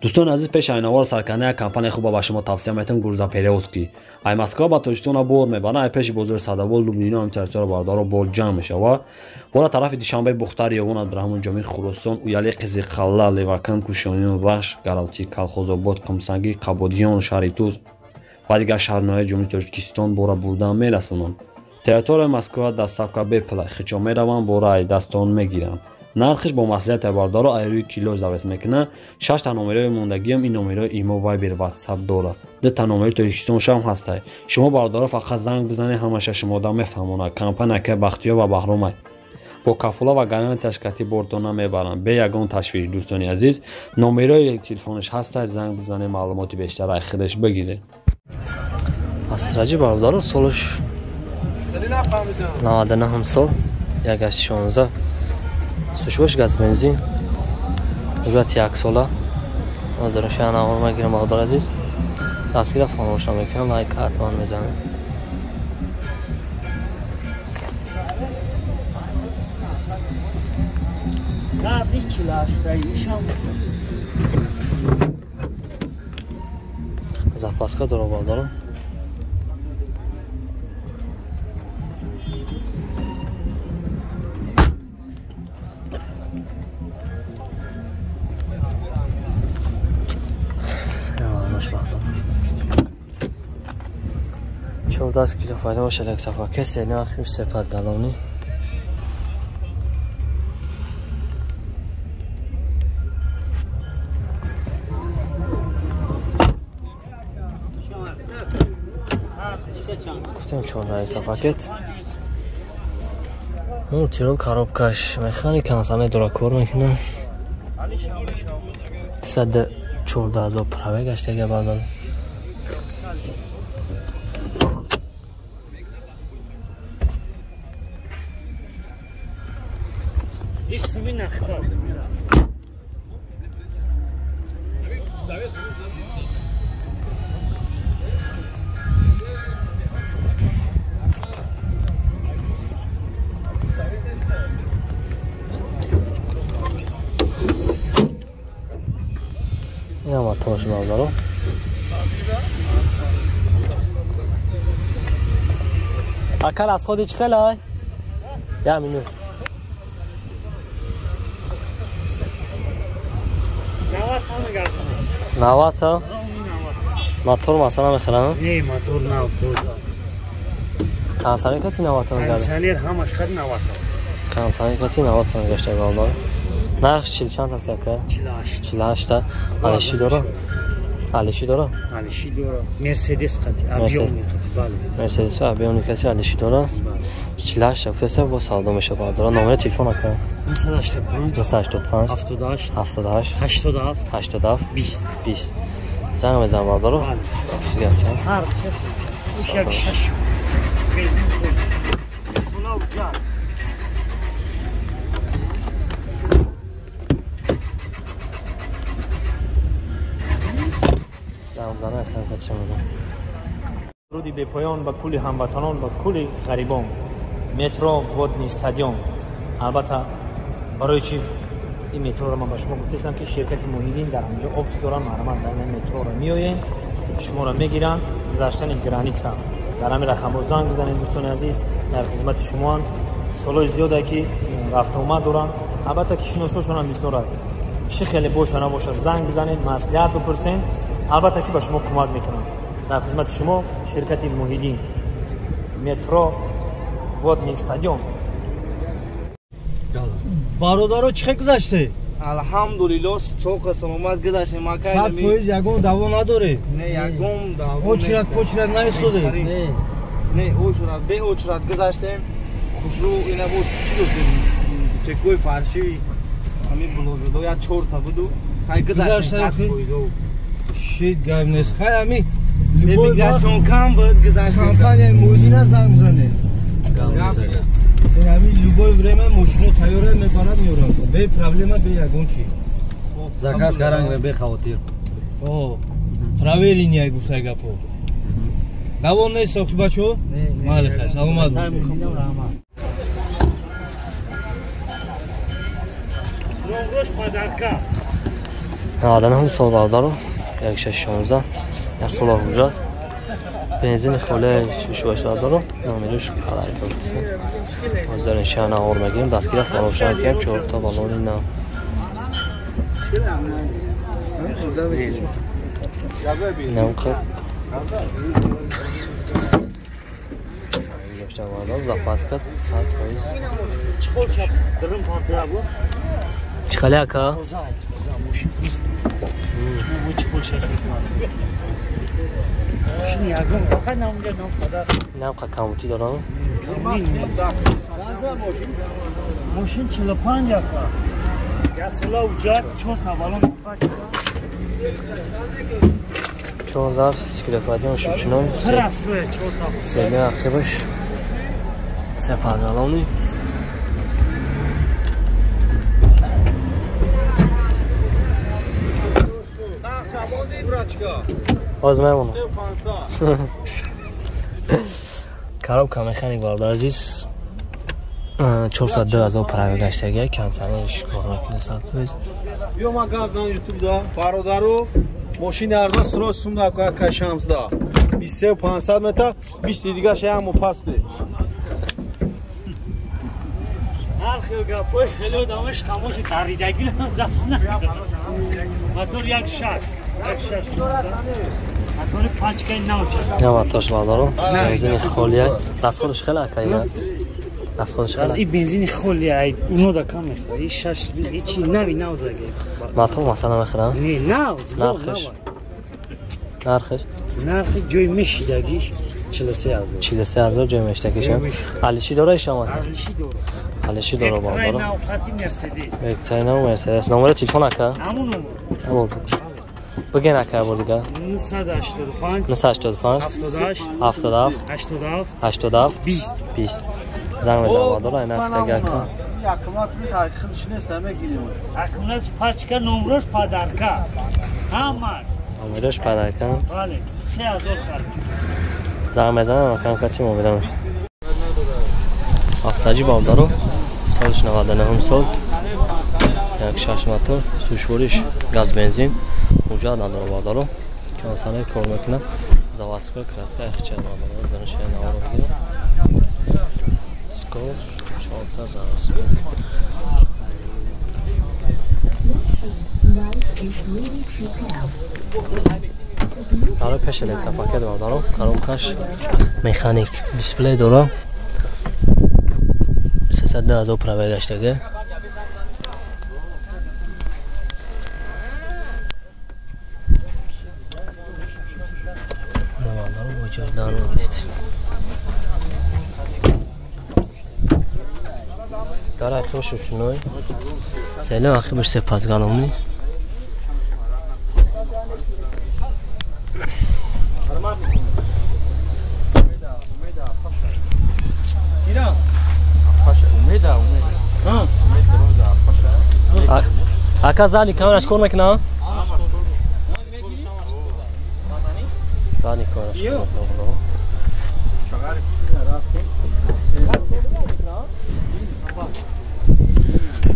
Дӯстони азиз, пеш айнавор саркарда як компания хуба ба шумо тавсия метавам, Грузоперевозки. Ай Москва ба Тоҷикистона бор мебаранд, ай пеши бозори Садовол, Лубнино ҳам территория бародаро бор ҷамъ мешавад. Бора тарафи Душанбе, Бухтар, Ёвон, Абдурраҳмон Ҷомӣ, Хуросон, Уяли, Қизиқалла, Левакан, Кушониён, Вахш, Гаралти, Калхозобод, Қумсангӣ, Қабодиён, Шаҳритуз ва дигар шаҳрноҳияи Ҷумҳурии Тоҷикистон бора бурдан мерасонанд. Территорияи Москва доставка бепула, хичо мераванд, бора ай дастон мегиранд. Нархиш бо маслиҳати бародаро ай рӯи кило завес мекунад. 6 та номерои мондагиам ин номерои имо, Вайбер, Ватсап дорад. 2 та номери Тоҷикистон шам ҳастай. Шумо бародаро фақат занг бизанед, ҳамаша шумода мефаҳмонад. Компания ка Бахтиёр ва Баҳромай бо кафола ва гарантияш кати бортона мебаранд, бе ягон ташвиш. Дӯстони азиз, номерои телефонаш ҳастай, занг бизанед, маълумоти бештар ай худаш бигиред. Асраҷи бародаро солаш 99 сол, 1.16 сушбош, газ, бензин, ҳуҷҷати яксола дора. Навор мегирам, бародар азиз, дастгира фаромӯш намекунам, лайк ҳатман мезанем. Запаска дора, бародаро. 14 кило файда бошад, як сафар кесе нархи сепад галони. Гуфтем, 14 пакет мультирол, коробкаш механика, масалан, дора, кор мекунад. 314 000 пробег гаштага, бардор. Инам моторш, бародаро. Акал аз худи чӣ хелай? Я минут. 90 мотор масалан мехарам? Не, мотор нав, тоза. Кондиционер кати 90 мегард? Кондиционер ҳамаш хад 90. Кондиционер кати 90 мегашта, бародар. Нарх чил чанд тафта, ака? 48. 48 та. Алиши дора? Алиши дора? Алиши дора. Мерседес қати, объёмный қати, бале. Мерседес объёмный кати алиши дора. 48 тафта бо савдо мешавад, бародар. Номери телефон, ака? 985. 985. 78. 78. 87. 87. 20. 20. Занг мезанам, бародаро. Чига, ака? Ҳар чиз. Як шаш. Бензин хӯрд. Сола уҷа. Занг бизанам, ака, чӣ мегӯям? Руди бепоён ба кулли ҳамватанон ва кулли ғарибон. Метро Водный стадион. Албатта, барои чи ин метроро ман ба шумо гуфтаистам, ки ширкати Муҳиддин дар ҳамҷо офис дорам. Марҳамат, дар ин метроро меоем, шуморо мегиранд. Гузаштани граница дар ҳамин рақамҳо занг бизанед. Дӯстони азиз, дар хизмати шумоанд. Солҳои зиёде ки рафтуомад доранд, албатта ки шиносошонам бисёрад. Чӣ хеле боша набошад, занг бизанед, маслиҳат бипурсед, албатта ки ба шумо кӯмак мекунанд. Дар хизмати шумо ширкати Муҳиддин, метро Водный стадион. Бародаро, чӣ хел гузаште? Алҳамдулилло, соқа саломат гузаштем, ака. 100% ягон даво надоред? Не, ягон даво. Очередь почерад наистоде? Не, очередь бе очередь гузаштем. Хушрӯ ина боз чӣ гуфтем, чекои фарши ҳамин булозадо як чорта буду, хай гузаштем 100%. Шит, гап нест. Хай ҳами миграцион кам буд, гузаштем. Компанияи Муҳиддина занг бизанед. Ҳамин любое время мошино тайёра, мебарад, меорад, бе проблема, бе ягон чи. Заказ карангре, бехавотир. Проверенный, гуфтай гапо. Давом нест, охи, бачо? Майли, хай, саломат бошед. Номрош подарка. 99 сол бародаро, 1616, як сола ҳуҷҷат. Бензини холе шушваш бародаро, номераш қалай кардисан. Ҳозир ин шаҳр навор мегирем, дастгира фаромӯш накунем, 4 та баллони нав. Инам қилib запаска 100%. Чӣ ака? Инам камути дорам. Мошин 45 ака. Я сола уҷат 4 та баллон. 4 дар сиклопадион шучиной. Себе ақибаш се паргалони. Боз мемонам. Коробка механик бародар азиз. 402 ҳазор правил гаштагия, камсанаш кор мекунад. Биё ман гап занам ютуб да бародару мошини арзон срок сумда ка шамсда 23500 мета 20 дига шаям пас бе. Ҳар хел гапои хеле одамаш хамоши таридаги запсна. Мотор як шаш, як шаш. Мотори пачкаи нав част. Я мотор бародару, бензини холия. Расходш хеле акая. Расходш хеле. И бензини холия, ай уно да кам мехӯрад. И шаш, и чи нави нав заги. Мотор масалан мехӯрад? Не, нав, нархш. Нархш? Нархи ҷой мешидагиш 43000. 43000 ҷой мешидагиш. Алиши дора ишамад? Алиши дора. Алиши дора бародаро. Нав хати Мерседес. Вектор нав Мерседес. Номери телефон ака? Ҳамон номер. Ҳамон. Бигин ака бор дига. 985 985 78 77 87 87 20 20. Занг мезанам бародаро, ина ҳафтаги ака. Аккумулятори худш нест, мегирем. Аккумулятор пачка номрош падарка. Ҳама. Номераш падарка. Бале, 3000 харид. Занг мезанам, акам кати мобилам. Астаҷи бародаро, соли 99 сол. Як шаш мотор, сушвориш газ бензин. Ҳуҷҷат надора бародаро. Кансане кор мекунад. Заводской краска ихча бародаро, данаши наворо бигирам. Скор 4 та заводской. Барои пеш электропакет бародаро, коробкаш механик, дисплей дора. 302 ҳазор правил гаштага. Дар ақибаш ушуной. Зелен ақибаш сепазгаломни. Ака зани камераш кор мекунад? Зани камераш кор мекунад.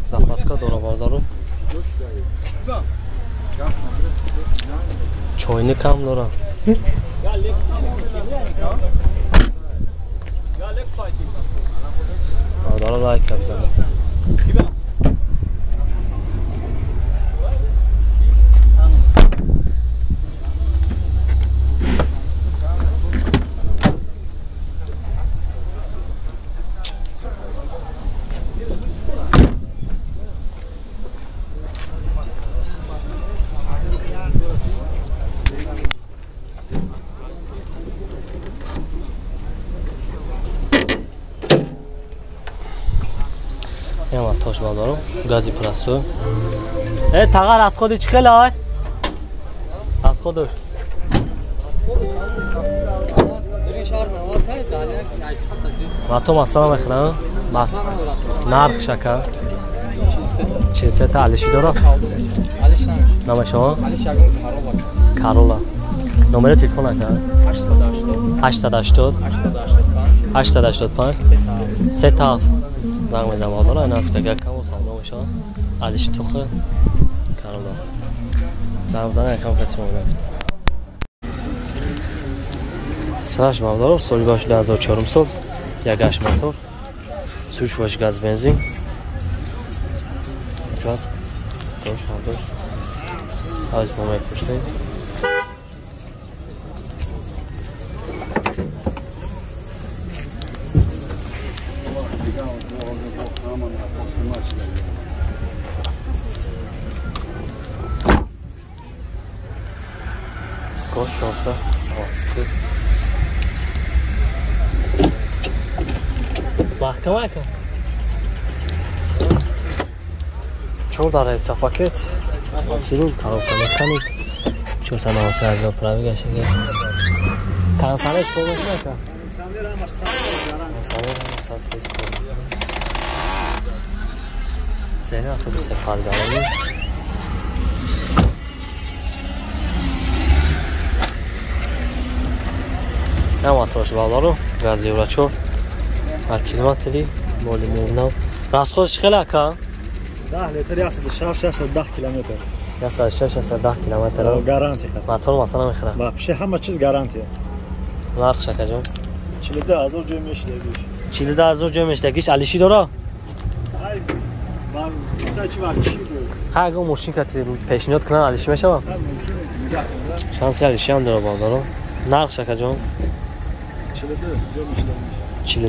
Запаска дора бародаро. Чойник ҳам дора. Бародаро лайк бизанед. Тош бародаро, гази простой. Тағар аз ходи чӣ хел ай? Аз ходуш. Матом масала мехӯрам? Нарх шака? 43 та алиши дорад? Намешава? Карола. Номери телефон ака? 880 885 37. Занг мезанам бародаро, ина ҳафтага камо савдо мешавад. Алиши тухи Карола. Занг якам каси муомила. Сараш бародаро, соли 2004 сол, як гашт мотор, сӯш вош газ бензин. Чат дош дош. Аз мо мепурсем. Скош шорта, заводской. Маҳкама ака. 4 дар репса пакет. Абсолют коробка механик. 493 ҳазор пробега шига. Консоле чӣ кор мекунад ака? Консоле ҳама 100% кор мекунад. Сена хуб сефар гарони. Ҳама тош баларо газ евро 4 ҳар километри боли мевнав. Расходш хеле ака? 10 литр 106 610 километр. 106 610 километр. Гарантия. Мотор масалан мехӯрад. Вообще ҳама чиз гарантия. Нархш ака ҷон? 42 ҳазор ҷой мешидагиш. 42 ҳазор ҷой мешидагиш. Алиши дора? Ай, бар чӣ бар чӣ буд? Ҳа, агар мошин кати пешниҳод кунанд алиши мешавад? Шанси алиши ҳам дора бародаро. Нархш ака ҷон? 42 ҷой мешидагиш. 42.